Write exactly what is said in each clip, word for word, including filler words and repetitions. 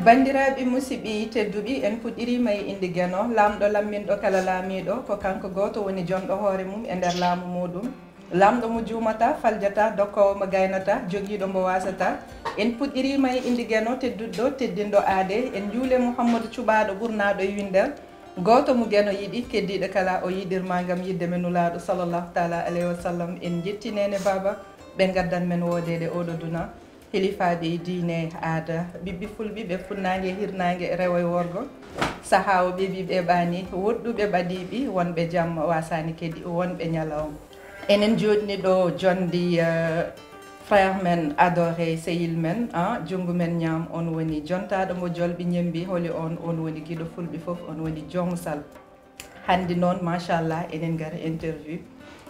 Banndiraaɓe musidɓe tedduɓe, en puɗɗiriima e innde Geno, laamɗo lamminɗo kala laamiiɗo, ko kanko gooto woni jonɗo hoore mum e nder laamu muuɗum. Laamɗo mo juumata, faljata, dokkoowo mo gaynata, jogiiɗo mbo waasata. En puɗɗiriima e innde Geno, tedduɗo, teddinɗo aade. En njuule Muhammadu Cuɓaaɗo ɓurnaaɗo e winndere. Gooto mo Geno yiɗi, keddiiɗo kala o yiɗirma ngam yiɗde men Nulaaɗo sallallahu taala alayhi wa sallam. En njetti neene baaba, ɓe ngaddan men woodeede oɗo duna. Hilifaaɓe e diine e aada, ɓiɓɓe fulɓe, ɓe funnaange e hirnaange, rewo e worgo, sahaa o ɓeɓi ɓeɓaani, woɗɗuɓe ɓadiiɓe, wonɓe jamma waasaani kadi, wonɓe ñalawma. Enen njooɗni ɗo jonndi, eh, frère men adoré, sehil men, ah, junngo men ñaam, on woni jontaaɗo mo jolɓe ñemmbi, holi on, on woni giɗo fulɓe fof, on woni Joom Sal. Hannde noon, machallah, enen ngara interview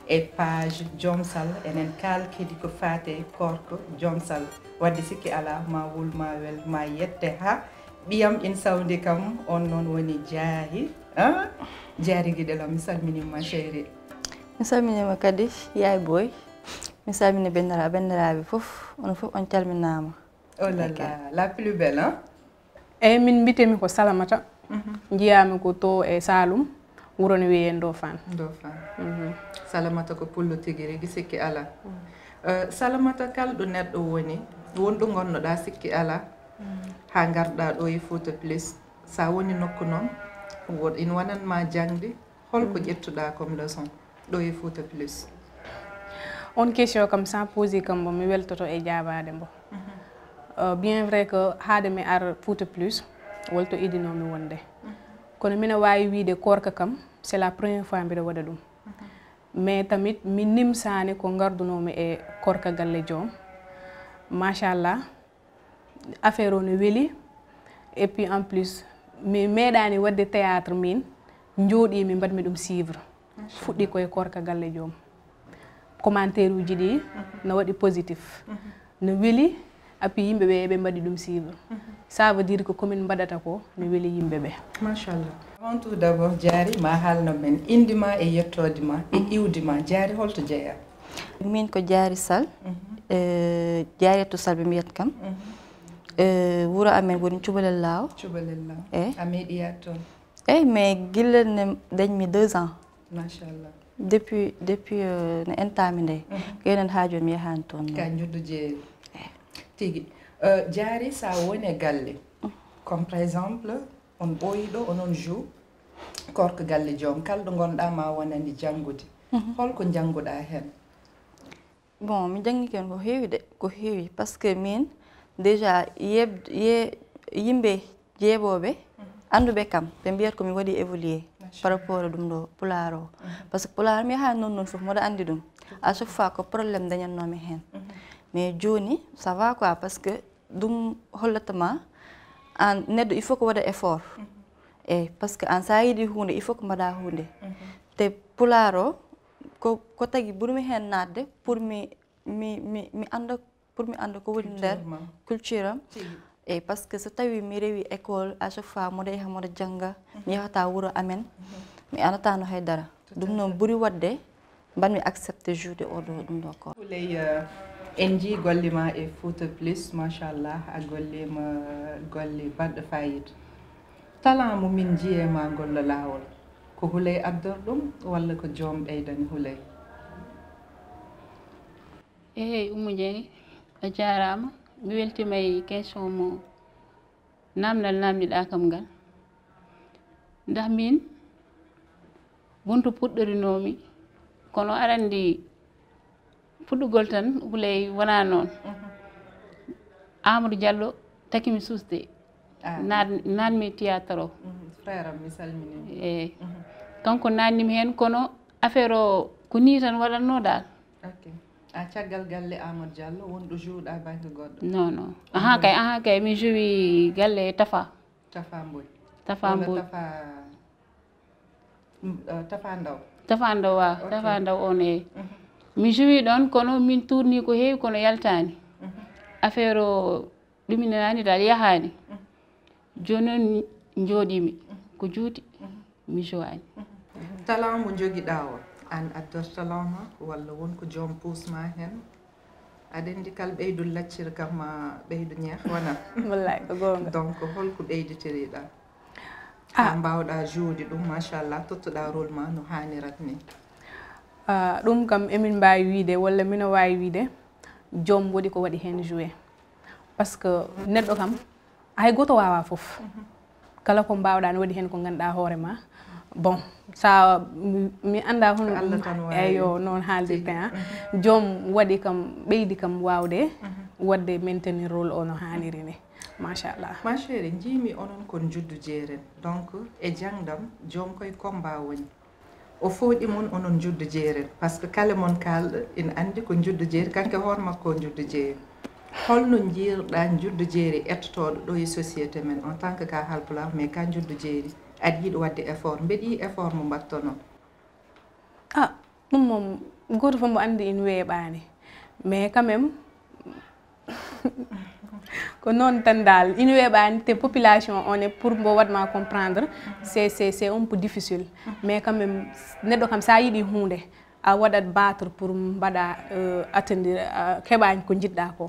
e page Joom Sal, enen kaal kadi ko faate koorko Joom Sal. Wadde sikki alaa, ma wul, ma wel, ma yette haa ɓiyam in sawndi kam, on noon woni Jaari, ah? Jaari giɗel am, mi salminiima ma chérie. Mi salminiima kadi, yaay booy. Mi salmina banndiraa-, banndiraaɓe fof, onon fof on calminaama. Oh là là, la plus belle, hein? Eyyi, min mbiyetee-mi ko Salamata. Mhm. Njiyaa-mi ko to e Saalum, wuro ne wiyee Ndofaan. Ndofaan. Mhm. Salamata ko pullo tigi rigi, sikki alaa. Mhm. Eh, Salamata, kala ɗo neɗɗo woni, won ɗo ngonnoɗaa, sikki alaa, mhm, haa ngarɗaa ɗo e Fouta Plus. So a woni nokku noon, wood ina wanan ma jaŋde, hol ko, mhm, ƴettuɗaa comme leçon ɗo e Fouta Plus? On question kam, sans poser kam mbo, mi weltoto e jaabaade mbo. Mhm. Euh, bien vrai que haade mi ar Fouta Plus, wol to idinoo-mi wonde. Mhm. Kono mino waawi wiyde koorka kam, c'est la première fois mbiɗa waɗa ɗum. Mhm. Mais tamit mi nimsaani ko ngardunoo-mi e koorka galle Joom. Machallah, affaire o no weli. Et puis en plus, mi meeɗaani waɗde théâtre min, njooɗii-mi mbaɗ-mi ɗum suivre. Machallah. Fuɗɗi ko e koorka galle Joom. Commentaire uji ɗi, mhm, no waɗi positif. Mhm. No weli, et puis yimɓe ɓe eɓe mbaɗi ɗum suivre. Mhm. Ça veut dire que ko min mbaɗata ko no weli yimɓe ɓe. Machallah. Avant tout d'abord, Jaari, ma haalno men innde ma e yettoode ma e, mhm, iwdi ma. Jaari, holto jeyaa? Min ko Jaari Sal. Mhm. Eh, Jaari to Sal ɓe mbiyata kam. Mhm. Eh, wuro amen woni Cubalel Laawo. Cubalel Laawo. Eh. A meeɗi yaade toon? Eyyi, mais gila ne dañmi deux ans. Machallah. Depuis, depuis, euh, no entaami nde. Mhm. Ko enen haaju mi yahaani toon. Ka njuddu jeeri. Eh. Tigi. Euh, Jaari, so a woni e galle, mhm, comme par exemple, on ɓooyi ɗo, onon jour, koorka galle Joom, kala ɗo ngonɗaa ma wonani janngude. Mhm. Holko njannguɗaa heen? Bon, mi janngike heen ko heewi de, ko heewi. Parce que min, déjà, yeeb-, ye-, yimɓe jeeɓooɓe, mhm, annduɓe kam, ɓe mbiyata ko mi waɗi évoluer, machallah, par rapport e ɗum ɗo Pulaar o. Mhm. Parce que Pulaar mi yahaani noon noon fof, mboɗo anndi ɗum. À chaque fois ko problème dañatnoo-mi heen. Mhm. Mais jooni, ça va quoi, parce que ɗum hollata ma, aan neɗɗo, il faut ko waɗa effort. Mhm. Eyi, parce que aan, so a yiɗi huunde, il faut ko mbaɗa huunde. Mhm. Te Pulaar o, ko, ko tagi ɓurmi heen naatde pour mi, mi, mi, mi annda, pour mi annda ko woni nder culture ma, culture am. Tigi. Eyi, parce que so tawii mi rewi école, à chaque fois mboɗo yaha mboɗo jannga, mi, mhm, yahata wuro amen, mhm, mi anndataa no hay dara. Tout à fait. Ɗum noon ɓuri waɗde mbaɗmi accepté joude oɗo, ɗum ɗo ko. Houleye, euh, en njii golle ma e Fouta Plus, machallah, a golliima golle baɗɗo fayida. Talent mo min njii e ma ngol ɗo laawol, ko Houleye addor ɗum walla ko Joom ɓeydani Houleye? Eey, Oumou Dieng, a jaaraama. Mi weltiima e question mo naamndal naamndiɗaa kam ngal. Ndax miin, won to puɗɗorinoomi, kono aɗa anndi, puɗɗugol tan, Houleye, wonaa noon. Mhm. Amadou Diallo taki mi suusde. Ah. Naat-, naatmi théâtre o. Mhm. Frère am, mi salminiima. Eey. Mhm. Kanko naatnimi heen, kono affaire o ko nii tan waɗatnoo daal. Ok. A caggal galle Amadou Diallo, won ɗo jouɗa bannge goɗɗo? Non, non. Ahan kay, ahan kay, mi jouwi galle Tafa. Tafa Mboy. Tafa Mboy. Walla Tafa, mm, eh, Tafa Ndaw. Tafa Ndaw, waaw. Ok. Tafa Ndaw on, eey. Mhm. Mi jouwi ɗoon, kono min tourni ko heewi, kono yaltaani. Mhm. Affaire o ɗuminanaani daal, yahaani. Mhm. Jooni noon njooɗiimi ko juuti, mi jowaani. Talent mo njogiɗaa o, aan addor talent ma, walla won ko joom puus ma heen? Aɗa anndi kala ɓeydu lacciri kam ma ɓeydu ñeex wona. Wallaay ko goonga. Donc holko ɓeyditiriɗa? Ah. Ha mbawɗa jouer ɗum, machallah, tottuɗa rôle ma no haanirat ni. Ah, ɗum kam emin mbaawi wiide walla mino waawi wiide joom waɗi ko waɗi heen joué. Parce que neɗɗo kam hay gooto waawaa fof. Kala ko mbaawɗaa no waɗi heen ko ngannduɗaa hoore ma. Bon, sa mi annda hono Allah tan waawi. Eyo, noon haaldirte ha joom waɗi kam, ɓeydi kam waawde waɗde maintenir rôle o no haaniri ni. Machallah. Ma chérie, njiimi onon kon juddu jeeren. Donc e jangdam joom koye combat woni. O fooɗi mon onon juddu jeeren, parce que kala mon kaalɗo ina anndi ko juddu jeeri, kanko e hoore makko o juddu jeeri. Holno njiirɗa juddu jeeri ettotoɗo ɗo e société men en tant que ka Haalpulaar, mais ka juddu jeeri? Aɗa yiɗi waɗde effort, mbeɗi effort mo mbattono? Ah, ɗum moom gooto fof mbo anndi ina weeɓaani, mais quand même ko noon tan daal, ina weeɓaani te population on e pour mbo waɗ ma comprendre c'est c'est c'est un peu difficile. Mais quand même neɗɗo kam sa yiɗi huunde a waɗat battre pour mbaɗa euh, atteindre euh, keɓaani ko njiɗɗa ko.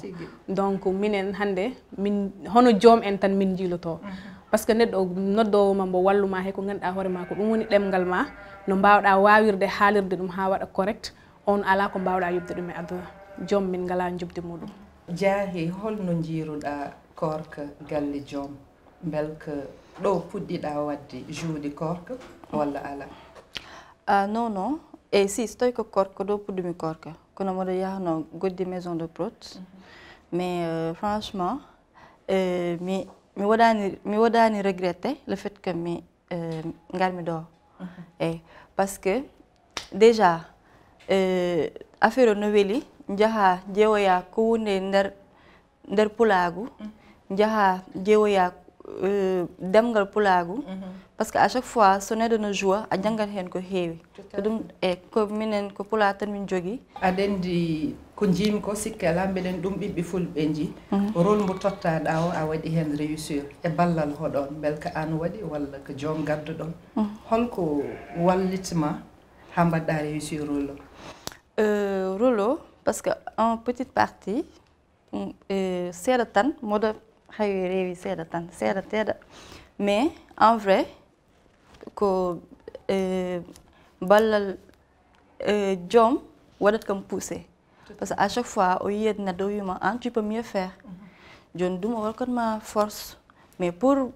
Donc minen hannde min hono joom en tan min njiiloto. Parce que neɗɗo noddoowo ma mbo walluma he ko ngannduɗaa hoore ma ko ɗum woni ɗemngal ma, no mbaawɗaa waawirde haalirde ɗum haa waɗa correct, on alaa ko mbaawɗaa yoɓde ɗum e aduna. Joom min ngalaa njoɓdi muɗum. Jaahi, holno njiiruɗa koorka galle joom? Mbelka ɗo puɗɗiɗa waɗde jouer koorka walla alaa? Ah, non, non. E si, so tawi ko koorka ɗo puɗɗumi koorka. Kono mboɗo yahno goɗɗi maison de prod. Mais euh, franchement, euh, mi mi waɗani mi waɗani regretter le fait que mi euh, ngarmi ɗo. Eyyi, parce que déjà euh, affaire o no weli, njaha jeewoya ko woni e nder nder pulaagu, njaha jeewoya euh, ɗemngal pulaagu. Parce que à chaque fois so neɗɗo no joua a janngat heen ko heewi. Ko ɗum e ko minen ko pulaar tan min jogii. Aɗa anndi ko njiimi ko, sikke alaa mbeɗen ɗum ɓiɓɓe fulɓe nji. Rôle mbo tottaɗa o a waɗi heen réussir e ballal hoɗon, mbelka aan waɗi walla ko joom gadduɗon? Holko wallitma haa mbaɗɗa réussir rôle o? Euh, rôle o, parce que en petite partie, mm, euh, seeɗa tan mboɗo hawi reewi seeɗa tan seeɗa seeɗa. Mais en vrai ko euh, ballal euh, joom waɗat kam poussé. Parce que à chaque fois o yiyat neɗɗo o wima an tu peux mieux faire. Joni ɗum o waɗat ma force, mais pour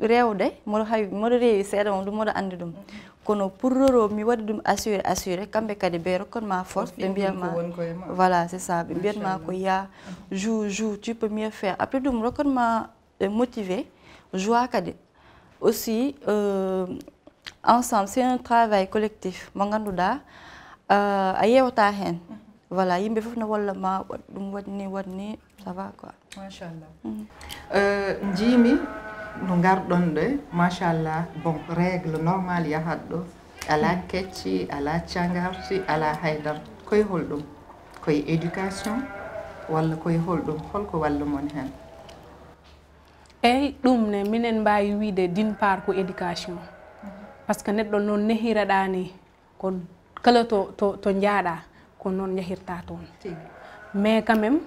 rewde mboɗo hawi mboɗo reewi seeɗa on ɗum mboɗo anndi ɗum. Kono pour rôle o mi waɗi ɗum assuré assuré, kamɓe kadi ɓe rokkat ma force, ɓe mbiyat ma. Voilà, c'est ça, ɓe mbiyat ma ko ya joue joue tu peux mieux faire, après ɗum rokkat ma euh, motivé, joie kadi. Aussi euh, ensemble c'est un travail collectif mo ngannduɗaa euh, a yewta heen. Voilà, yimɓe fof no walla ma waɗ ɗum waɗ ni waɗ ni, ça va quoi. Machallah. Euh, njiimi no ngarɗon ɗo, machallah. Bon, règle normal yahat ɗo, alaa kecci, alaa cangarti, alaa haydara. Koye holɗum? Koye éducation walla koye holɗum? Holko wallu mon heen? Eyyi, ɗum ne minen mbaawi wiide d'une part ko éducation. Parce que neɗɗo noon nehiraɗa ni ko kala to to to njaaɗa ko noon njahirta toon. Mais quand même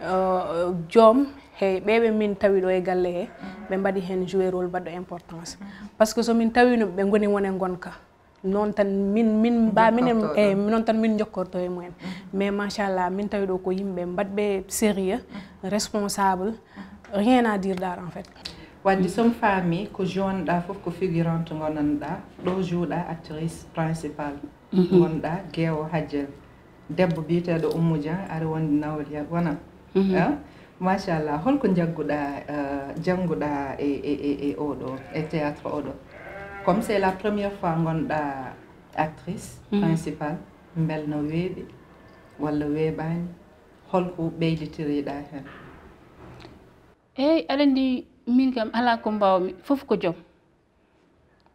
euh, joom he ɓeɓe min tawi ɗo e galle he ɓe mbaɗi heen jouer rôle baɗɗo importance. Parce que so min tawino ɓe ngoni wone ngonka, noon tan min min mba minen e noon tan min jokkorto e mumen. Mais machallah min tawi ɗo ko yimɓe mbaɗɓe sérieux, responsable, rien à dire daal en fait. Wadde somi faami ko jouanɗa fof ko figurante ngonanɗa ɗo, jouɗa actrice principale. Ngonɗa geewo hajjel, debbo biyeteeɗo Oumou Dieng ari wonde nawliya wona. Machallah, holko jagguɗa jannguɗa e e e e oɗo e théâtre oɗo? Comme c'est la première fois ngonɗa actrice principale, mbel no weeɓi walla weeɓani? Holko ɓeyditiriɗa heen? Eyyi, aɗa anndi min kam alaa ko mbaawmi, fof ko joom.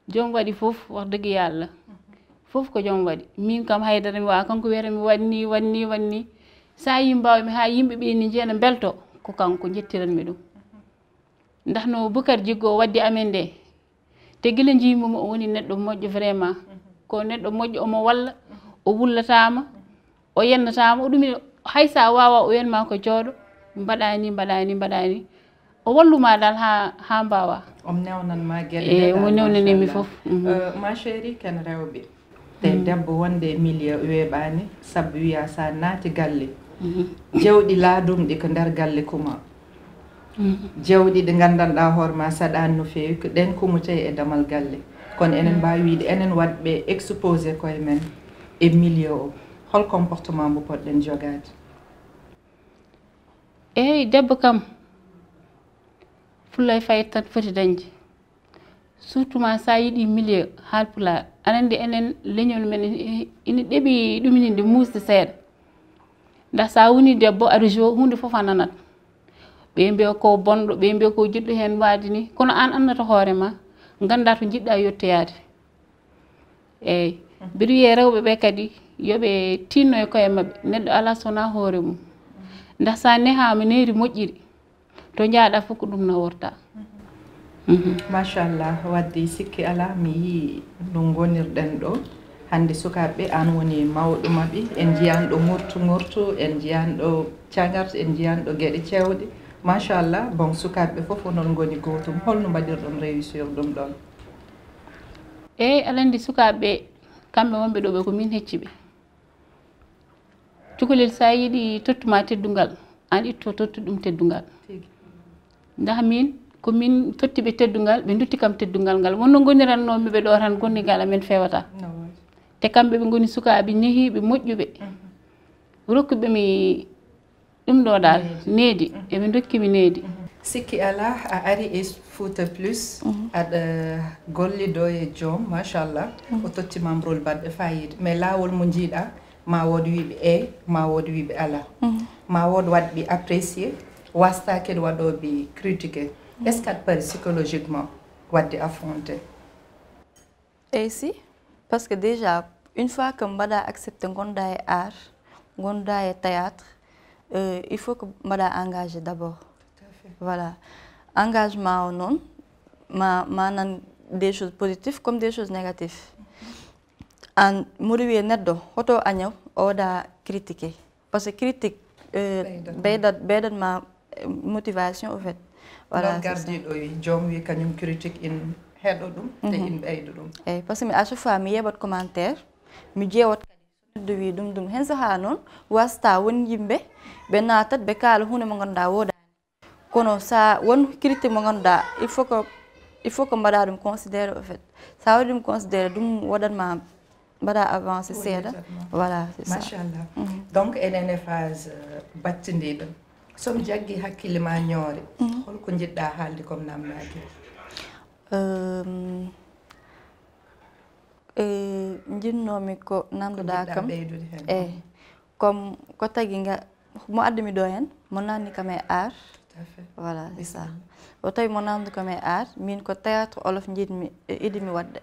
Joom waɗi fof, wax dëgg Yàlla. Fof ko joom waɗi. Min kam haydara mi waawa, kanko wiyata mi waɗ ni waɗ ni waɗ ni. Sa yi mbaawmi haa yimɓe ɓe ni njeena mbelto, ko kanko njettiranmi ɗum. Ndax no Bukar Jiggo o waddi amen nde, te gila njiimi mo o woni neɗɗo moƴƴo vraiment. Ko neɗɗo moƴƴo, omo walla, o wullataama, o yennataama, o ɗumi Hay so a waawaa, o wiyan ma ko jooɗo, mbaɗaa ni, mbaɗaa ni, mbaɗaa ni. O wallu ma dal haa, haa mbaawaa. Omo newnan ma geɗe E ɗe mo dal, newnani mi machallah. Fof. Mhm. Euh, ma chérie, ken rewɓe, te debbo wonde e milieu weeɓaani, sabu wiya sa naati galle, jawɗi laadumɗi ko nder galle kuma. Jawɗi ɗi nganndanɗaa hoore ma saɗaani no feewi, ko ɗen kumutee e damal galle. Kono enen mbaawi wiide enen waɗɓe exposé koye men e milieu o, hol comportement mo poɗɗen jogaade? Eey, debbo kam, fulla e fayda tan foti dañde. Surtout ma so a yiɗi milieu Haalpulaar. Aɗa anndi enen leñol men ina, ina ɗeɓi ɗumininde, muusde seeɗa. Nda so a woni debbo, aɗa jo, huunde fof a nanat. Ɓe mbiya ko bonɗo, ɓe mbiya ko jiɗɗo heen waade ni. Kono aan annata hoore ma, nganndaa to njiɗɗaa yettoyaade. Eey. Mbiɗa wiya rewɓe ɓe kadi, yo ɓe tinno e koye maɓɓe. Neɗɗo alaa so wonaa hoore mum. Nda so a nehaama needi moƴƴiri, to njahɗaa fof ko ɗum nawortaa. Machallah, wadde sikki alaa, mi yii no ngonirɗen ɗo. Hannde sukaaɓe ɓe, aan woni mawɗo maɓɓe. En njiyan ɗo ŋurtu ŋurtu, en njiyan ɗo cagar, en njiyan ɗo geɗe cewɗe. Machallah, bon, sukaaɓe ɓe fof onon ngoni gootum. Holno mbaɗirɗon réussir ɗum ɗon? Eey, aɗa anndi sukaaɓe ɓe, kamɓe wonɓe ɗo ɓe, ko min hecci ɓe. Cukalel, so a yiɗi tottuma teddungal, aan itto tottu ɗum teddungal. Ndah min, ko min totti ɓe teddungal, ɓe ndutti kam teddungal ngal. Wonno ngonirannomi ɓe ɗo tan, gonɗingal amen fewata. Te kamɓe ɓe ngoni sukaaɓe nehiiɓe, moƴƴuɓe. Rokkuɓe mi ɗum ɗo dal, needi. Eɓe ndokki mi needi. Sikki alaa, a ari e Fouta Plus, aɗa gollido e joom, machallah. O totti ma rôle baɗɗo fayida. Mais laawol mo njiiɗa, ma wood wiiɓe eey, ma wood wiiɓe alaa. Ma wood waɗɓe apprécier, wasta kadi waɗooɓe critiquer. Est-ce que aɗa pari psychologiquement waɗde affronter? Eey si, parce que déjà, une fois que mbaɗa accepté ngonɗa e art, ngonɗa e théâtre, euh, il faut que mbaɗa engagé d'abord. Voilà. Engagement o noon, ma, ma nan des choses positives comme des choses négatives. An mboɗo wiya neɗɗo hoto aña o waɗa critiqué. Parce que critique, euh, ɓeydat, ɓeydat ma, euh, motivation au fait. Voilà, c'est ça. Gardiɗo wi, joom wi kañum critique in heɗo ɗum, te in ɓeydo ɗum. Eyyi, parce que mi, à chaque fois mi yeɓat commentaire, mi ƴeewat kadi so neɗɗo wi ɗum, ɗum. Hen saaha noon wasta won yimɓe ɓe natat ɓe kaala hunde mo ganduɗa woɗani. Kono sa won critique mo ganduɗa, il faut que, il faut que mbaɗa ɗum considéré au fait. Sa waɗi ɗum considéré, ɗum waɗat ma mbaɗa avancé seeɗa. Voilà, c'est ça. Machallah. Donc enen e phase, euh, battindiɗo. Somi jaggi hakkille ma ñoore, holko jiɗɗa haalde comme namdaki? Euh, euh, jinnomi ko namdoɗa kam. Ɓeydude hen. Eyyi. Comme ko tagi nga, mo addumi ɗo hen, mo nanni kam e art. Tout à fait. Voilà, c'est ça. O tawi mo nandu kam e art, min ko théâtre olof jiɗmi, e, yiɗimi waɗde.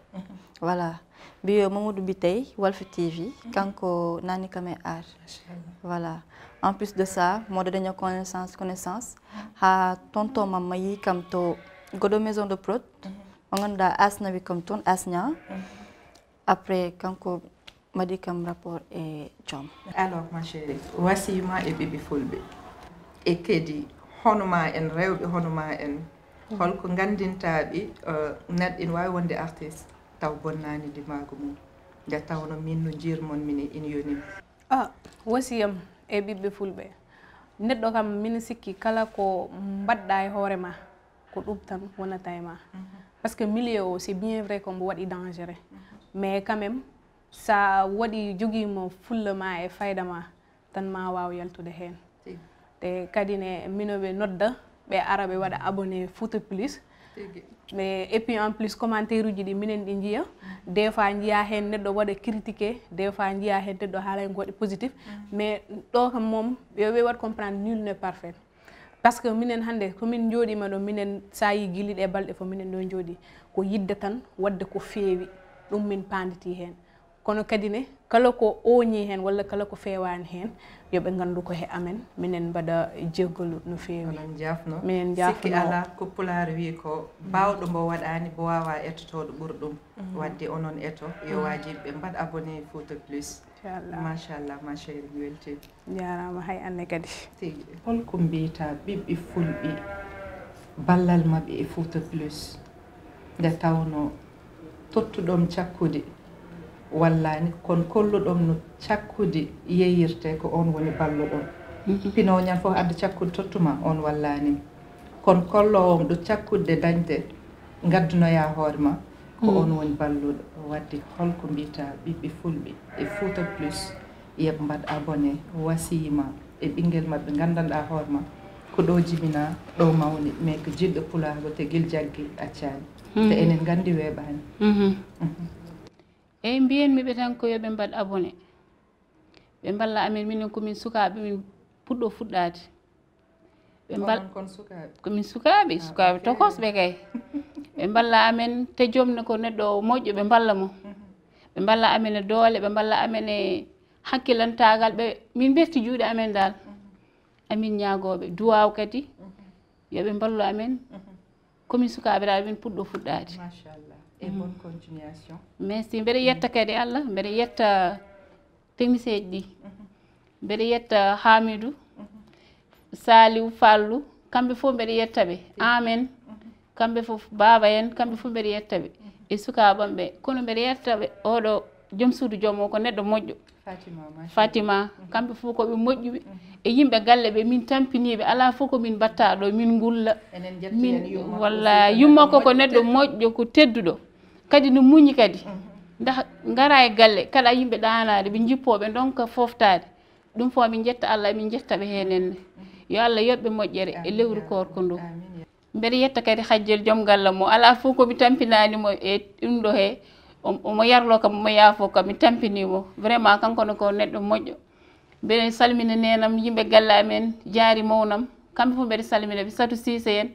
Voilà. Mbiyo Mamadou Bitey, Walf T V, kanko nanni kam e art. Machallah. Voilà. En plus de ça, moɗo daña connaissance, connaissance. Ha tonton Mamma yi kam to Godo Maison de Prod. Mo ganduɗa Asna wi kam toon, Asna. Après, kanko mbaɗi kam rapport e joom. Alors, ma chérie, wasiyma e ɓiɓɓe fulɓe. E kadi, hono ma en rewɓe, hono ma en, holko gandintaɓe, euh, neɗɗo ina wawi wonde artiste, taw bonnani dimagu mum? Nde tawno min no jiirmon min e ina yonimi. Ah, wasiyam e ɓiɓɓe fulɓe. Neɗɗo kam, min sikki kala ko mbaɗɗa e hoore ma, ko ɗum tan wonata e ma. Parce que milieu o, c'est bien vrai ko mbo waɗi dangereux. Mais quand même, sa waɗi, jogiima fulla ma e fayda ma, tan ma waaw yaltude heen. Tigi. Te kadi ne, mino ɓe nodda, ɓe ara ɓe waɗa abonné Fouta Plus. Tigi. Mais, et puis en plus, commentaire uji ɗi minen ɗi njiya. Des fois njiya heen neɗɗo waɗa critiqué, des fois njiya heen neɗɗo haala heen ko waɗi positif. Mais ɗo kam moom, yo ɓe waɗ comprendre, nul n'est parfait. Parce que minen hannde, ko min njooɗiima ɗo, minen, sa yi gili ɗe balɗe fof, minen ɗo njooɗi. Ko yidde tan, waɗde ko feewi, ɗum min paanditi heen. Kono kadi ne, kala ko ooñii heen walla kala ko feewaani heen, yo ɓe nganndu ko he amen. Minen mbaɗa jeggalu no feewi. Onon njaafno. Minen njaafno. Sikki alaa, ko Pulaar wii ko, baawɗo mbo waɗaani, mbo waawaa etotooɗo ɓuri ɗum. Mhm. Waɗde onon eto, yo waajiɓe mbaɗ abonné Fouta Plus. Inchallah. Machallah, ma chérie, mi weltiima. Njaaraama, hay aan ne kadi. Tigi. Holko mbiytaa ɓiɓɓe fulɓe, ballal maɓɓe e Fouta Plus, nde tawnoo tottuɗon cakkude wallaani, kono kolluɗon no cakkude yeeyirtee, ko oon woni balluɗon. Mhm. Pinoowo ñande fof adda cakkude tottu ma, oon wallaani. Kono kolloowo ɗo cakkude dañde, ngaddunoyaa hoore ma, ko oon woni balluɗo. Waɗde holko mbiytaa ɓiɓɓe fulɓe e Fouta Plus, yo ɓe mbaɗ abonné, wasiyma e ɓinngel maɓɓe, nganndanɗaa hoore ma, ko ɗo jibinaa, ɗo mawni, mais ko jiɗɗo Pulaagu, te gila jaggi accaani. Mhm. Te enen nganndi weeɓaani. Mhm. Mhm. Eyi, mbiyen mi ɓe tan ko yo ɓe mbaɗ abonné. Ɓe mballa amen, minen ko min sukaaɓe, min puɗɗo fuɗɗaade. Ɓe mbal-, onon kon sukaaɓe? Ko min sukaaɓe, ah, sukaaɓe tokosɓe kay. Ɓe mballa amen, te joom ne ko neɗɗo moƴƴo, ɓe mballa mo. Mhm. Ɓe mballa amen e doole, ɓe mballa amen e hakkilantaagal, ɓe, min mberti juuɗe amen dal. Mhm. Amin ñaagooɓe duwaaw kadi, mhm, yo ɓe mballu amen. Mhm. Ko min sukaaɓe dal, min puɗɗo fuɗɗaade. Machallah. Et bonne continuation. Merci. Mbeɗa yetta kadi Allah, mbeɗa yetta technicien ji ɗi. Mhm. Mbeɗa yetta Hamidou, mhm, Saliou, Fallou, kamɓe fof mbeɗa yetta ɓe. Mhm. Amen. Mhm. Kamɓe fof, baaba en, kamɓe fof mbeɗa yetta ɓe. Mhm. E sukaaɓe am ɓe. Kono mbeɗa yetta ɓe, oɗo joom suudu joom o ko neɗɗo moƴƴo. Fatima, machallah. Fatima, mhm, kamɓe fof ko ɓe moƴƴuɓe. Mhm. E yimɓe galle ɓe, min tampiniiɓe. Alaa fof ko min mbatta ɗo, min ngulla. Enen njetti min, hen yumma walla aussi, ko yumma neɗɗo ko, ko moƴƴo, neɗɗo tedduɗo. Moƴƴo, ko tedduɗo. Kadi no muñi kadi. Mhm. Ndax ngara e galle, kala yimɓe ɗaanaade, ɓe njippoo, ɓe ndonka fooftaade. Ɗum fof, min njetta Allah, min njetta ɓe heen enne. Mhm. Yo Allah yoɓ ɓe moƴƴere e lewru koorko ndu. Amin. Mbeɗa yetta kadi Hajjel, joom galle mo. Alaa fof ko mi tampinaani mo e ɗum ɗo he. O-, omo yarloo kam, omo yaafoo kam, mi tampinii mo. Vraiment, kanko ne ko neɗɗo moƴƴo. Mbeɗa salmina neenam, yimɓe galle amen, Jaari mawnam. Kamɓe fof mbeɗa salmina ɓe, Satu Siise en.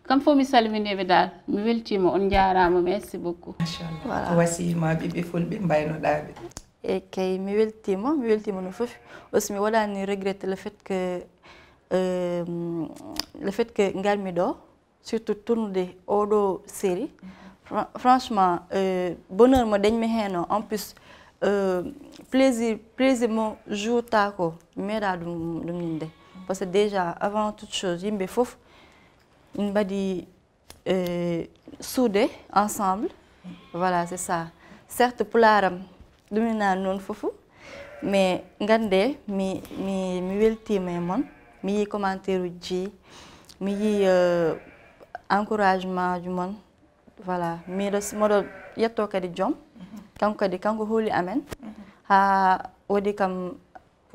Kamɓe fof mi salminii ɓe dal. Mi weltiima, on njaaraama. Merci beaucoup. Machallah. Voilà. Ko wasiyma ɓiɓɓe fulɓe mbaynoɗaa ɓe. E kay, mi weltiima, mi weltiima no fof. Aussi, mi waɗaani regretter le fait que, euh, le fait que ngarmi ɗo, surtout tournude oɗo série. Fra-, franchement, euh, bonheur mo dañmi heen o, en plus, euh, plaisir, plaisir mo jouirta ko, mi meeɗa ɗum, ɗum ñinde. Parce que déjà, avant toute chose, yimɓe fof, min mbaɗi, euh, suude ensemble. Voilà, c'est ça. Certes, pulaar am, ɗum ina noon fof, mais ngannde, mi, mi, mi weltiima e mon. Mi yii commentaire uji, mi yii, euh, encouragement ji mon. Voilà, miɗo, mboɗo yetto kadi joom. Mhm. Kanko kadi, kanko hooli amen. Mhm. Haa waɗi kam,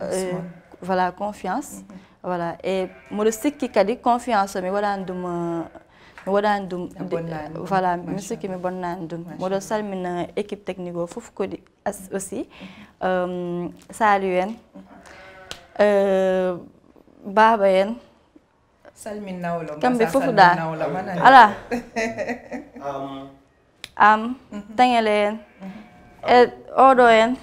euh, voilà, confiance. Mhm. Voilà, e mboɗo sikki kadi confiance o, mi waɗaani ɗum, euh, mi waɗaani ɗum, a bonnaani ɗum. Voilà, mi sikki mi bonnaani ɗum. Machallah. Mboɗo salmina équipe technique o fof kadi as-, aussi. Mhm. Euh, Saliou en, mhm, euh, Baba en, salmin nawlo, kamɓe fof dal. Alaa. Am, mhm, Taŋele en. Mhm. E oɗo en.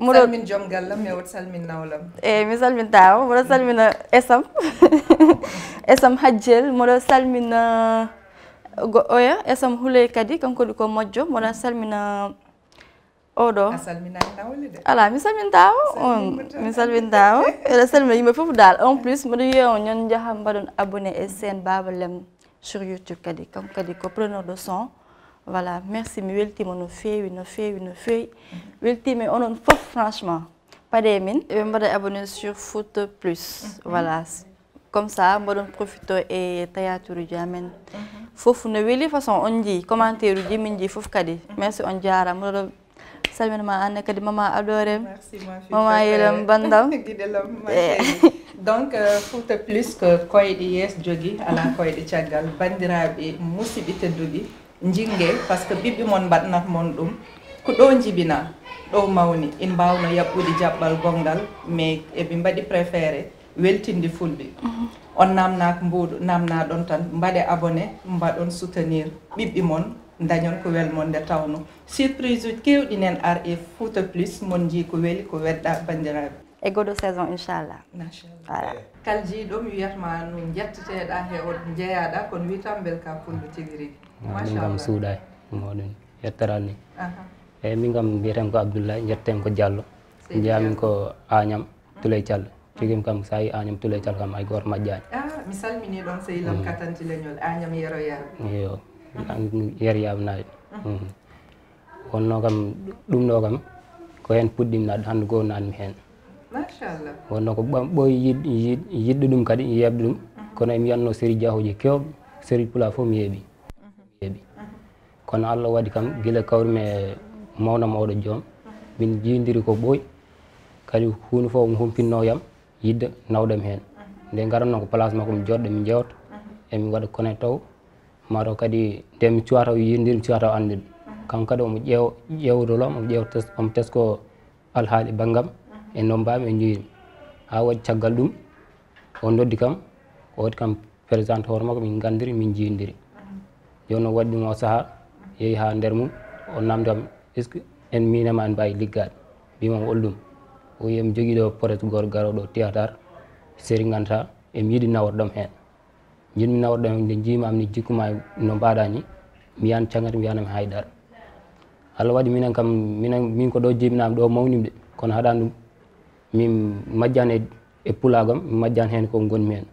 Mboɗo salmin joom galle am, mi wot salmin nawlo am. E mi salmintaama, mboɗo salmina esam. Esam Hajjel, mboɗo salmina go-, oya, esam Huley kadi, kanko ko moƴƴo, mboɗo salmina oɗo. A salminaani nawle de. Alaa, mi salmintaama on. Salmin mo tan. Mi salmintaama. Eɗen salmina yimɓe fof dal. En plus, mboɗo wiya on, ñon njaha mbaɗon abonné e chaîne Baba Lem sur YouTube kadi. Kanko kadi ko preneur de son. Voilà, merci. Mi weltiima no feewi, no feewi, no feewi. Weltiima e onon fof, franchement. Paɗe min, eɓe mbaɗa abonné sur Fouta Plus. Mhm. Voilà. Comme ça, mboɗon profito e théâtre uji amen. Mhm. Fof no weli façon, on njii commentaire uji, min njii fof kadi. Mhm. Merci, on njaaraama. Mboɗo salmina ma aan ne kadi, Mama Adorem. Merci, ma fille préférée. Mama Yelam Bandam. Giɗelam, ma chérie. Donc, euh, Fouta Plus ko koyɗe yees jogi, alaa koyɗe caggal. Banndiraaɓe musidɓe tedduɓe, njinnge, parce que ɓiɓɓe mon mbaɗnat mon ɗum. Ko ɗo njibinaa, ɗo mawni, in mbaawno yaɓɓude jaɓɓal gonngal, mais eɓe mbaɗi préféré weltinde fulɓe. Mhm. On naamnaaka mbuuɗu, naamnaaɗon tan, mbaɗe abonné, mbaɗon soutenir ɓiɓɓe mon, Dañon ko wel mon nde tawno surprise uji keewɗi nen ar e Fouta Plus, mon njii ko weli ko wedda banndiraaɓe. E goɗɗo saison inchallah. Machallah. Voilà. Kal jiiɗo mi wiyatma no jetteteɗa he o jeyaɗa kono wiytam bel ka pullo tigi rigi. Ɗum kam suuɗay moɗum yettoral ni. Eyyi min kam mbiyeten ko Abdoulaye, jetten ko Diallo. Jeyamin ko Agnam Tuley Thial. Tigi kam sa yi Agnam Tuley Thial kam hay goto majjani. Ah, mi salmini ɗon sehil am Katante Leñol Agnam Yero Yaaɓe. Iyo. Yero Yaaɓe nayi. Wonno kam ɗum ɗo kam ko hen puɗɗimmi naat hande goo naatmi hen. Machallah. Wonno ko ɓam- ɓooyi yiɗ- yiɗ- yiɗde ɗum kadi yeeɓde ɗum. Kono emi wiyatno sérieuxuji kewɓe, série pulaar fof mi yeeɓi. Yeeɓi. Kono Allah waɗi kam gila kawrumi e mawnam oɗo joom min jiidiri ko ɓooyi. Kadi huunde fof omo humpitno yam yiɗde nawdam heen. Nde ngaratno ko place makko mi jooɗo mi jewta emi waɗa connecté taw mataw kadi nde mi cuwa taw yiidir mi cuwa taw anndude. Kanko kadi omo ƴeew ƴeewdolo omo ƴeew omo tesko alhaali banngam e no mbaami e njoyimi. Haa waɗi caggal ɗum o noddi kam o waɗi kam présenté hoore makko min nganndiri min njiidiri. Jooni o waɗi ɗum o sahaa yehi haa nder mum o namdi kam est ce que en miinema en mbaawi liggaade mbimam hol ɗum. O wi emi jogii ɗo projet gooto garooɗo théâtre série ngannduɗaa emi yiɗi nawordam heen. Njiɗmi nawordam nde njiimi am ni jikku ma no mbaɗa ni mi yahan caggal mi wiyanami haydara. Allah waɗi minen kam minen min ko ɗo jibinami ɗo mawnimde kono haɗani ɗum min majjani e pulagam mi majjani hen ko gonmi hen.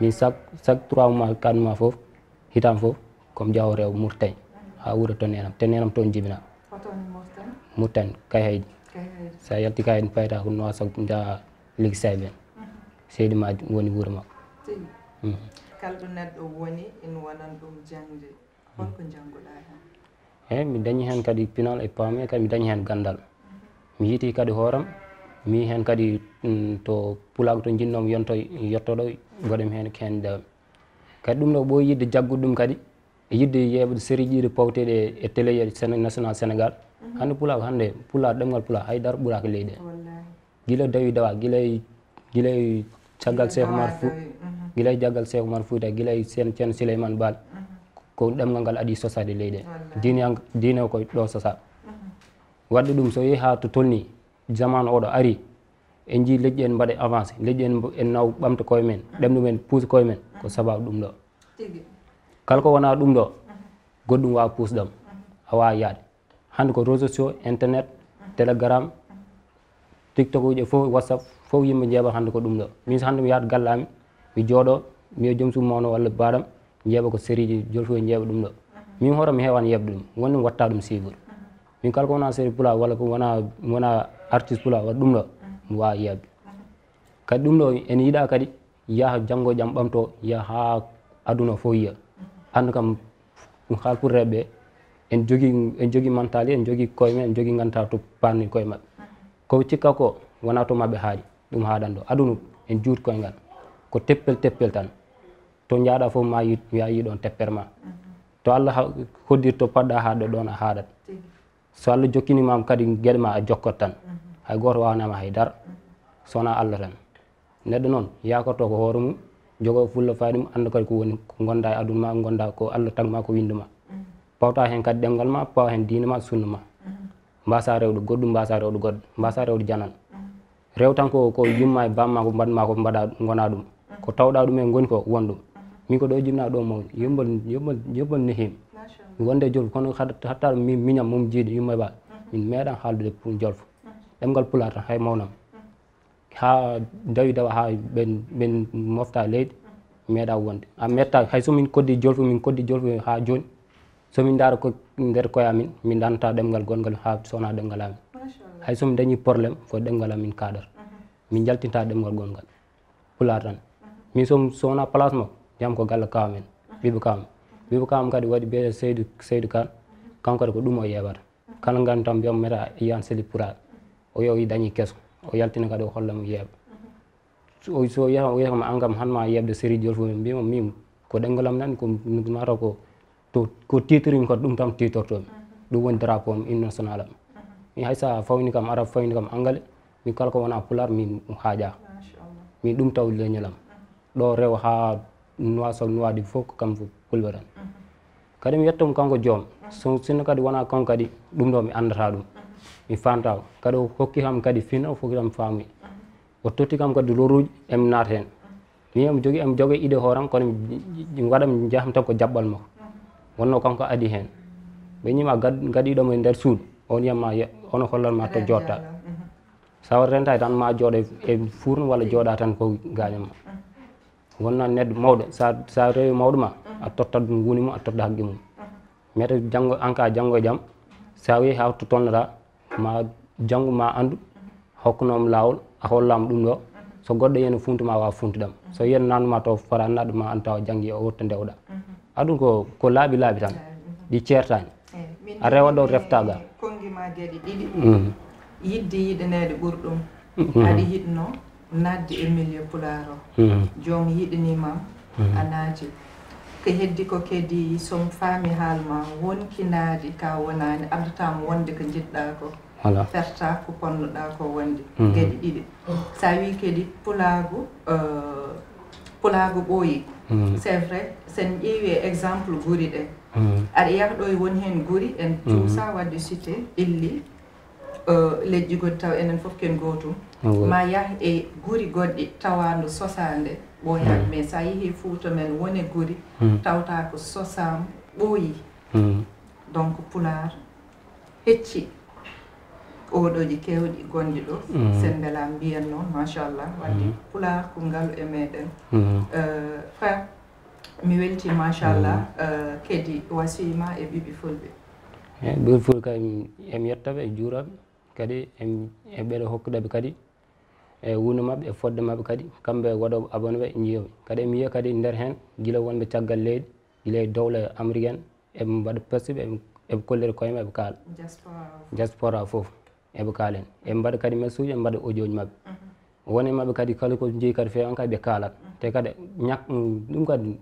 Min chaque chaque trois mois quatre mois foof hitan foof komi jawo rewo murtani ha wuuro to nenam te nenam toon jibina. Murtani kay haydi. Sa yalti kay haydi payta ko noa sa ja ligi sayben. Seydi ma woni wuuro makko. Tigi. Kala ɗo neɗɗo woni ina wonan ɗum jaŋde. Holko njannguɗaa heen? Eeyi, mi dañi heen kadi pinal e paame, kadi mi dañi heen ganndal. Mi yiiti kadi hooram, mi yiyi heen kadi to pulaagu to njinnoomi yonto yettoɗo goɗem heen ko heen ndewmi. Kadi ɗum ɗo ɓooyi yiɗde jaggude ɗum kadi e yiɗde yeeɓde sériiji ɗiɗi pawteeɗi e télé national Sénégal. Hannde pulaagu hannde pulaar ɗemngal pulaar hay dara ɓuraaka leydi hee. Gila dawi dawa gilay gilay caggal Cheikh Omar Fou gilay jaggal Cheikh Omar Fouta gilay sen Ceerno Souleymane Baal ko ɗemngal ngal adi sosade leyɗe diine diine o koye ɗo sosa. Wadde ɗum so yehi ha to tolni zamanu oɗo ari en jii leƴƴi en mbaɗa avancé leƴƴi en en naw ɓamta koye men ɗemɗum en puusa koye men ko sababu ɗum ɗo. Kala ko wona ɗum ɗo goɗɗum wawa puusɗam a wawa yaade. Hannde ko réseaux sociaux, internet, telegram, tiktok uji fof whatsapp fof yimɓe njeeɓa hannde ko ɗum ɗo. Min so hannde mi yahat galle amin mi jooɗo mi wiya joom suudu mawno walla baɗam njeeɓa ko sériiji jolfuɓe njeeɓa ɗum ɗo. Min hoore mi heewani yeeɓde ɗum wonde mi watta ɗum suivre. Min kala ko wona série pulaar walla ko wona wona artiste pulaar walla ɗum ɗo mi wawa yeeɓde. Kadi ɗum ɗo ene yiɗa kadi yaha janngo jam ɓamto yaha ha aduna fof yiya. Hannde kam ɗum haal pour reɓɓe en jogi en jogi mantali en jogi koye men en jogi nganta to parni koye maɓɓe. Ko cikka ko wona to maɓɓe haaɗi ɗum haaɗan ɗo aduna en juut koye ngal ko teppel teppel tan. To jaaɗa fof ma yi ya yi ɗon tepper ma to allah hoddirto paɗɗa haaɗde ɗon a haaɗat. So allah jokkinimama kadi gueɗe ma a jokkot tan hay goto wawanama hay dara sowona allah tan. Neɗɗo noon yaakorto ko hoore mum jogo fulla fayda mum annda kadi ko woni ko gonda e aduna ma gonda ko allah tagma ko winduma. Pawta heen kadi ɗemngal ma pawa heen diine ma sunna ma. Mbasa rewde goɗɗum mbasa rewde goɗɗo mbasa rewde janan. Rew tan ko ko yumma e bamma ko mbaɗma ko mbaɗa gona ɗum ko tawɗa ɗum e goni ko won ɗum. Min ko ɗo jibna ɗo mawni yombal yombal yombal nehim. Wonde jolfo kono hatta min miñam mum jiiɗo yumma e ba min meeɗan haaldude jolfo. Ɗemngal pulaar tan hay mawnam ha dawi dawa ha ɓen ɓen mofta leydi. Meeɗa wonde a metta hay somin koddi jolfo min koddi jolfo ha joni. Somin daara ko nder koye amin min danta ɗemngal gongal ha sowona ɗemngal amin. Hay somi dañi probléme ko ɗemngal amin kaɗata. Min jaltinta ɗemngal gongal pulaar tan. Min som sowona place makko jam ko galle kaw amen ɓiɓɓe kaw am ɓiɓɓe kaw am kadi waɗi biyete seydu seydu kan. Kanko kadi ko ɗum o yeeɓata. Kala ngantam mbiyam meta yiyan seli pura o yo i dañi keso o yaltina kadi o holla mo yeeɓa. So o so yaha o yaha ma angam han ma yeɓde séridiol fof mbima min ko ɗengolam nan ko mataw ko to ko titre mi kadi ɗum tan titortomi. Ɗum woni drapeau am international am. Mi hay sa fawni kam arab fawni kam angale. Min kala ko wona pular min haaƴa. Min ɗum taw leñol am. Ɗo rewa ha noisol noidi fof ko kam fof pulɓe tan. Kadi mi yettomo kanko joom So, sinno kadi wonaa kanko kadi, ɗum ɗo mi anndataa ɗum. Mi faamtaa ko. Kadi o hokki kam kadi fina, o hokki kam faamuya. O totti kam kadi loruuji, emi naata heen. Min emi jogii, emi jogii idée hooram, kono mi, mi waɗa, mi njaham tan ko jaɓɓal makko. Wonno kanko adi heen. Ɓe ñiima gad-, gadiiɗo mo e nder suudu, on yiyatma ye-, ono hollanma to jooɗta. Sa waɗi rentaade tan ma jooɗo e, e fuurno walla jooɗa tan ko gaañam ma. Wonna neɗɗo mawɗo, sa, sa rewi mawɗo ma, a tottat ɗum woni mum, a totta haqqe mum. Mais to janngo, an ka janngo e jam, sa yehi ha to tolnata, ma janngu ma anndu, hokkunoom laawol, a hollaama ɗum ɗo. So goɗɗo yiyii no funtu ma waawa funtude am. So yiyii no naatnu ma to fota naatde ma an tawa janngi o wurta ndewɗa. Aɗum ko, ko laaɓi laaɓi tan, ɗi ceertaani. A rewa ɗo refta ga. Konngi ma geɗe ɗiɗi. Yiɗde yiɗaneede ɓuri ɗum. Aɗa yiɗno naatde e milieu pulaar o. Joom yiɗani ma, a naati. Ko heddi ko kadi, so mi faami haal ma, won kinaaɗi ka wonaani, addata mo wonde ko njiɗɗa ko. Voilà. Ferta ko ponnoɗa ko wonde. Geɗe ɗiɗi. Sa wi kadi pulaagu, euh, pulaagu ɓooyi. C'est vrai, sen ƴeewi e exemple guri ɗe. Aɗa yaha ɗo e won heen guri, en cuusa waɗde cité, illi, euh, leƴƴi goɗɗi taw enen fof ken gootum. Ma yah e guri goɗɗi tawa no sosaande ɓooyaani. Mais sa yehi Fuuta men wone guri, tawta ko sosaama ɓooyi. Donc pulaar hecci oɗoji kewɗi gonɗi ɗo. Sen mbela mbiyen noon, machallah, wadde pulaar ko ngalu e meɗen. Euh, frère, mi welti, machallah. Euh, kadi wasiyma e ɓiɓɓe fulɓe. E ɓiɓɓe fulɓe kay, em yettaɓe, e juuraɓe, kadi em, e ɓeɗo hokkuɗaɓe kadi e wunu maɓɓe, e fodde maɓɓe kadi, kamɓe waɗoɓe abonné ɓe, jiyoɓe. Kadi em yiya kadi nder hen, gila wonɓe caggal leydi, gila e dowla américaine, eɓe mbaɗa Facebook, eɓe, eɓe kollira koye maɓɓe, eɓe kaala. Diaspora o fof. Diaspora fof, eɓe kaala en. Eɓe mbaɗa kadi message, eɓe mbaɗa audio ji maɓɓe. Woni maɓɓe kadi, kala ko jeeyi kadi feewan kadi ɓe kaalat. Te kadi ñak-, ɗum kadi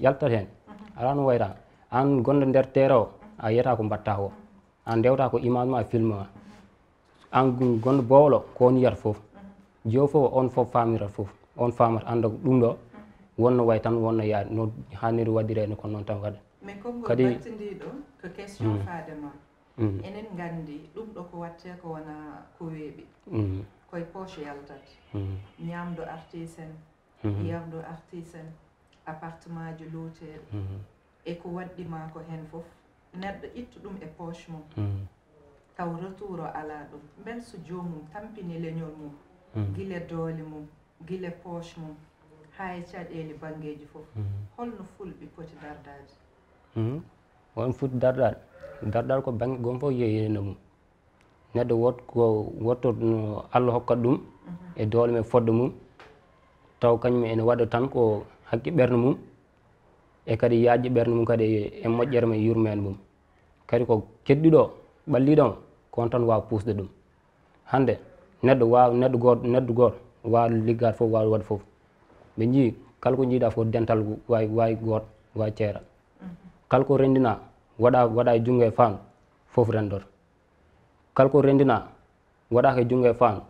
yaltat heen. Alaa no wayra. Aan gonɗo nder terrain o, a yiyata ko mbaɗta ko. A ndewta ko image ma, film ma. Aan gon-, gonɗo bowlo, ko on yiyata fof. Jiyo fof, on fof faamirat fof. On faamat, annda ko ɗum ɗo, wonno way tan, wonno yaade, no haaniri waɗirede, ko noon tan waɗa. Mais konngol kadi battindiiɗo ko question faade ma. Enen nganndi ɗum ɗo ko waɗte ko wona ko weeɓi. Koye poche yaltat. Ñaamdu artii sen, yardu artii sen, appartement ji luuteeɗi. E ko waɗɗi ma ko heen fof, neɗɗo ittu ɗum e poche mum, taw retour o alaa ɗum. Mbel so joomum tampini leñol mum, gila doole mum, gila poche mum, haa e caɗeele banngeeji fof, holno fulɓe poti dardaade? Won fuɗɗi darɗal. Darɗal ko bannge gom fof yeeyino mum. Neɗɗo woto ko, woto no Allah hokkat ɗum e doole mum e fodde mum, taw kañum ene waɗa tan ko hakke ɓernde mum, e kadi yaajde ɓernde mum kadi e moƴƴere mum e yurmeende mum. Kadi ko keddiɗo, ɓalliɗo mo, ko on tan waawa puusde ɗum. Hannde, neɗɗo waawa, neɗɗo gooto, neɗɗo gooto waawa liggaade fof, waawa waɗde fof. Ɓe njii, kala ko njiiɗa fof, dental waawi, waawi gooto, waawi ceeral. Kala ko renndina, waɗa, waɗa e junngo e faandu, fof renndoto. Kala ko renndina, waɗaaka e junngo e faandu,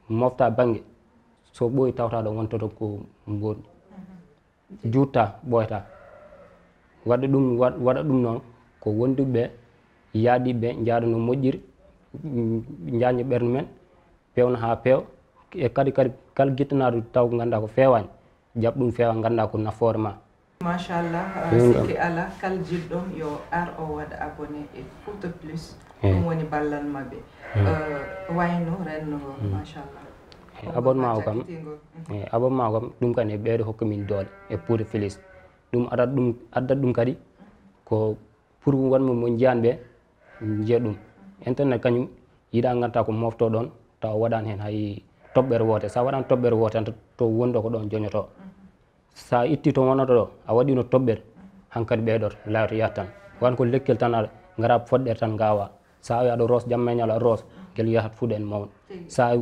mofta bannge, so ɓooyi tawta ɗo wontoto ko mbooɗi. Juutta, ɓooyta. Waɗa ɗum, wa-, waɗa ɗum noon ko wonduɓe ɓe, yaaɗiiɓe ɓe, njaada no moƴƴiri, mm, njaajna ɓernde men, peewna haa peewa. E kadi, kadi kala gittanaaɗo taw ko ngannduɗaa ko feewaani, jaɓ ɗum feewa, ngannduɗaa ko nafoore ma. Machallah, ah, sikki alaa, kala jiɗɗo yo ar o waɗa abonné e Fouta Plus. Ɗum woni ballal maɓɓe. Eh, wayno renndo ngo, machallah. Eh, abonnement o kam, eh, abonnement o kam, ɗum kam e ɓeydo hokka min doole e Fouta Plus. Ɗum addat ɗum, addat ɗum kadi ko pour wonɓe mo njiyan ɓe, njiya ɗum. Internet kañum yiɗa ngannduɗaa ko mofto ɗon, tawa waɗaani heen hay toɓɓere woote. Sa waɗaani toɓɓere woote tan, to, to wonɗo ko ɗon joñoto. Sa itti to wonata ɗo, a waɗino toɓɓere, hankadi ɓeydoto, laato yahat tan. Wan ko lekkol tan aɗa ngara foɗɗere tan ngawa. Sa awi aɗa roos jamma e ñalo aɗa roos, ngel yahat fuɗa en mawna. Sa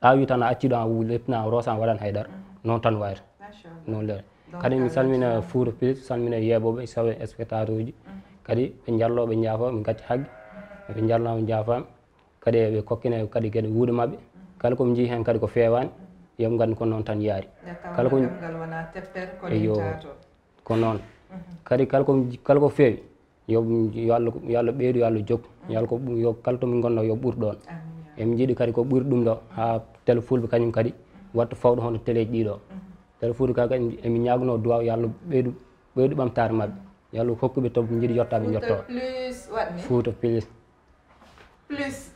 awi tan a acci ɗo a leptina a roosa a waɗan haydara. Noon tan wayata. Machallah. Noon le. Donc, kadi mi salmina Fouta Plus, salmina yeeɓooɓe, sawe spectateur uji. Kadi ɓe njallo ɓe njaafa, ɓe ngacci haggi. Ɓe njallo ɓe njaafa. Kadi eɓe kokkina kadi geɗe wuuɗe maɓɓe. Kala ko ɓe njii heen kadi ko feewaani, yo ɓe nganndu ko noon tan yaari. Nde tawnoo kala ko ɗemngal wonaa teppere, ko eyo, limtaato. Ko noon. Kadi kala ko, kala ko feewi, Yo, yo Allah, yo Allah ɓeydu, yo Allah jokku. Yo Allah ko ɓu-, yo kala to min ngonno yo ɓur ɗon. Emin njiɗi kadi ko ɓuri ɗum ɗo, haa Télé Fulɓe kañum kadi watta fawɗo hono teleeji ɗiɗo. Télé Fulɓe kadi emin ñaaguno duwaw yo Allah ɓeydu, ɓeydu ɓamtaare maɓɓe. Yo Allah hokku ɓe to ɓe njiɗi yottaɓe njotto. Plus waɗni? Fuuta Plus. Plus.